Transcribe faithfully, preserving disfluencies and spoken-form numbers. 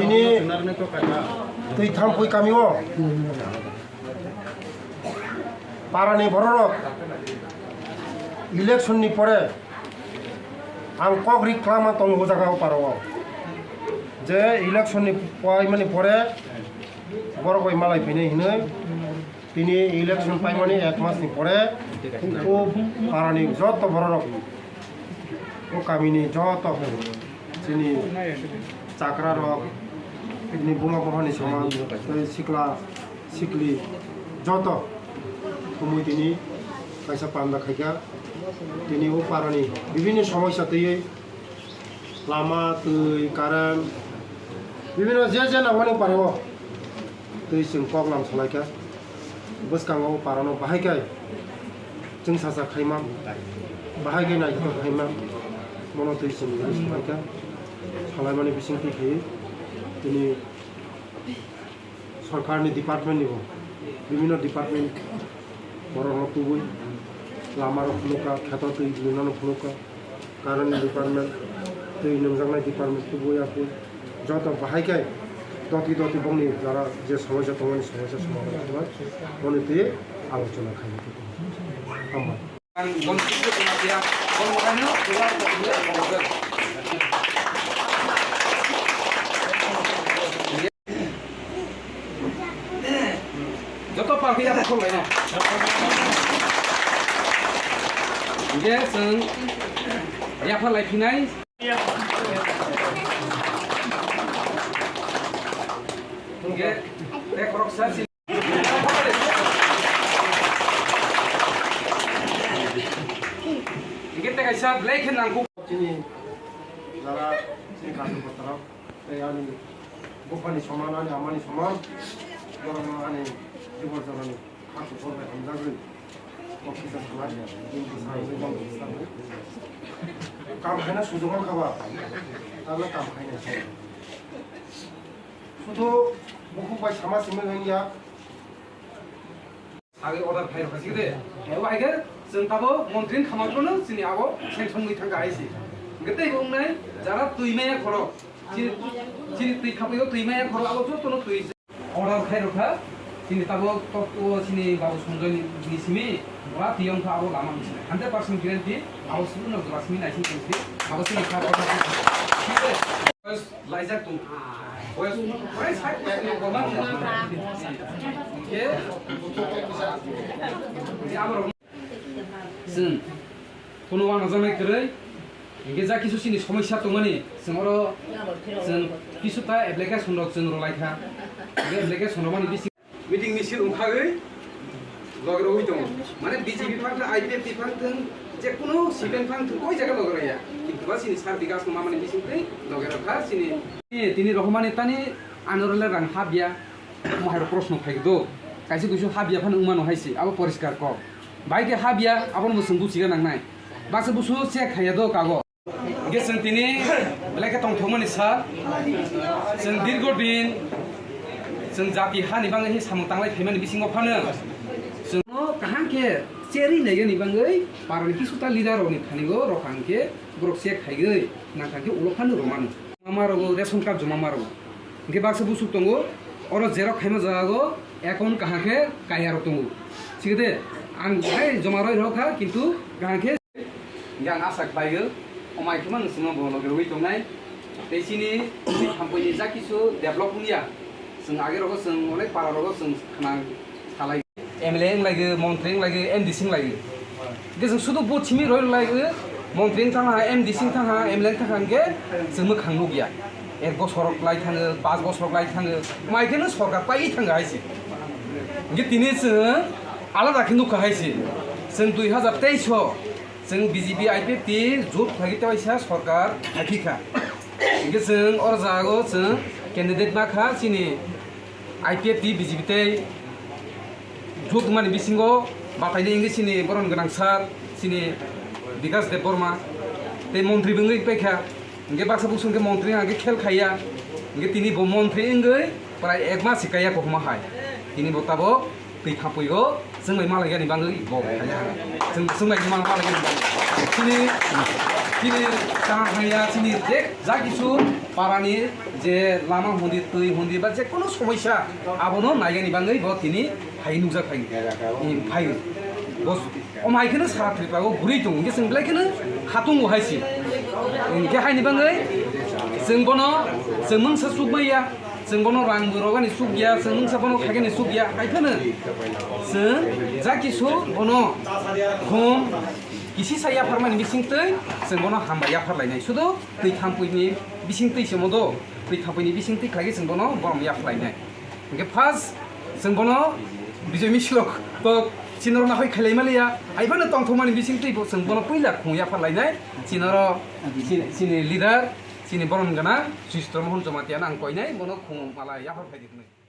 Tini twi thampui kamio parani bororok election ni pore ang kok ri kwlama tongo o jaga o parao je election ni paimani pore borok bai malai phinai hinwi tini election paimani ek mas ni pore o parani joto bororok o kamini joto chini chakra rok, tini buma bohani soman, tei sikla sikli joto thumwi tini kaisa panda khaikha. Tini o parani bibinno somosya twiwi lama, twi, current, bibinno je je nangmani parao twi chwng kok lam salaikha. Bwskango o parano bahai khe chwngsacha khaima, bahai khe naithotok khaima, mono twi chwng rwui salaikha. Salaimani bisingtwi khe tini sorkarni department nibo bibinno department borokno tubui lamarok phunukha, kheto twi rinano phunukha, current department, twi nungjaknai department tubui apui joto bahai khe doti doti bongni jara je somosya tongmani somosya somadhan khlai boni twi alochona khaina. Hambai. Ang gonti se tongma tiya, gonti se tongma tiya. Joto party ya khol laino. Hingke chwng yapha lai phinai. Hingke te khoroksa si. Hingke te kaisa belai khe nangkuk. Chini jara chini kharju kotorok tei ani buphani soman, ani amani soman, borokno ani jubor jorani kha kuphur bai hamjagwi kok kisa sanai, bini bwsa hwnwi bang kisa hwnwi. Kam khaina sujuk mankha ba, tabla kam khaina se. Sudu bukhuk bai sama simi wngya. Agwi order khai rwkha sikhe de. Abo hai khe chwng tabuk montri ni khamar phano chini abo sanction wngwi thangkha hai se. Hwnkhe teibo wngnai jara twi maya khorok. Chini, chini twi khapwi o twi maya khorok abo jotono twi order khai rwkha. Chini tabuk tok o chini babu Sanjoy ni, ni simi bora twi wngkha abo lama ni simi. Hundred percent guarantee abo simi no jora simi naising tong simi. Abo simi kha order khai rwkha. Laijak tong. Boyos omo kwrwi side by side ni borma tong. Hingke aborok chwng kono wanajaknai kwrwi, hingke ja kisu chini somosya tongmani, chwng oro chwng kisu ta application rok chwng rwlaikha. Hingke application rwmani bisi Meeting misil wngkhagwi loge rogwi tongo. Mane B J P phang thwng, I P F T phang thwng, je kunu C P M phang thwng, koi jaga loge rwya. Kintu ba chini sir Bikas no mamani bising twi loge rokha chini. Tini rohormani tani anorole rang habya, omo hai rok proshno phai do. Kaisa kuisu habya phano wngmano hai se, abo poriskar kok. Bai khe habya, abono bo chwng buchiga nangnai. Baksa busu check khaiya do kago. Hingke chwng tini belai khe tongthokmani sal, chwng dirgo din chwng jati hani bagwi samung tanglai phaimani bisingo phano chwng no kaham khe cherwi naigani bagwi parani kisu ta leader rokni thani o rok kaham khe borok check khaigwi nang kha khe ulo phano rwmani. Mama rogo ration card joma ma rogo. Hingke baksa busuk tongo, oro xerox khaima jaga o account kaham khe kaiya rok tongo. Sikhe de ang hai joma roi rok kha, kintu kaham khe Hingke ang asa khlaio, omai khema nwswngno bo loge rwui tongnai. Tei chini thampui ni ja kisu develop wngya, chwng age rogo chwng onek para rogo chwng khna salai. M L A wnglaio, montri wnglaio, M D C wnglaio. Hingke chwng sudu vote simi roi rwlaio, montri wng thangha, M D C wng thangha, M L A wng thangha hingke chwng mwkhang nukya. Ek bosor rok lai thango, panch bosor rok lai thango, mai kheno sorkar pai thango hai se. Hingke tini chwng alada khe nukha hai se. Chwng dui hazar teis o Chwng B J P I P F T jut khlai tei waisa sorkar phaikha. Hingke chwng oro jago chwng candidate ma kha chini I P F T B J P tei jut mani bisingo batai ni hingke chini boron gwnang sir chini Bikas Debbarma tei montri bo wngwi paikha. Hingke baksa busu hingke montri hingke khel khaiya. Hingke tini bo montri wngwi prai ek mas se kaiya kokma hai. Tini bo tabok twi thapui o chwng bai malaigani bagwi bo kaiya. Chwng, chwng bai malaigani bagwi. Chini Chini kaham hamya, chini je ja kisu parani je lama hundi, twi hundi ba je kono somosya abono naigani bangwi bo tini hai nukjak phai, phai. Bo omo hai kheno sara Tripura o guri tongo, hwnkhe chwng belai kheno khatungo hai se. Hwnkhe haini bangwi chwng bono chwng mungsa chukmaya, chwng bono rang bo rogani chukya, chwng mungsa bono khaigani chukya, hai phano chwng ja kisu bono khum kisi sa yapharmani bisingtwi chwng bono hambai yapharlainai. Sudo twi thampuini bisingtwi se modo, twi thampuini bisingtwi khlaiwi chwng bono borom yapharlainai. Hwnkhe first chwng bono Bijoy Misilok to chinoro nahoi khailai maliya, hai phano tongthokmani bisingtwi bo chwng bono puila khum yapharlainai. Chinoro chini, chini leader, chini borom gana Sustro Mohon Jamatia no ang koinai, bono khum mala yaphar phaidi hwnwi.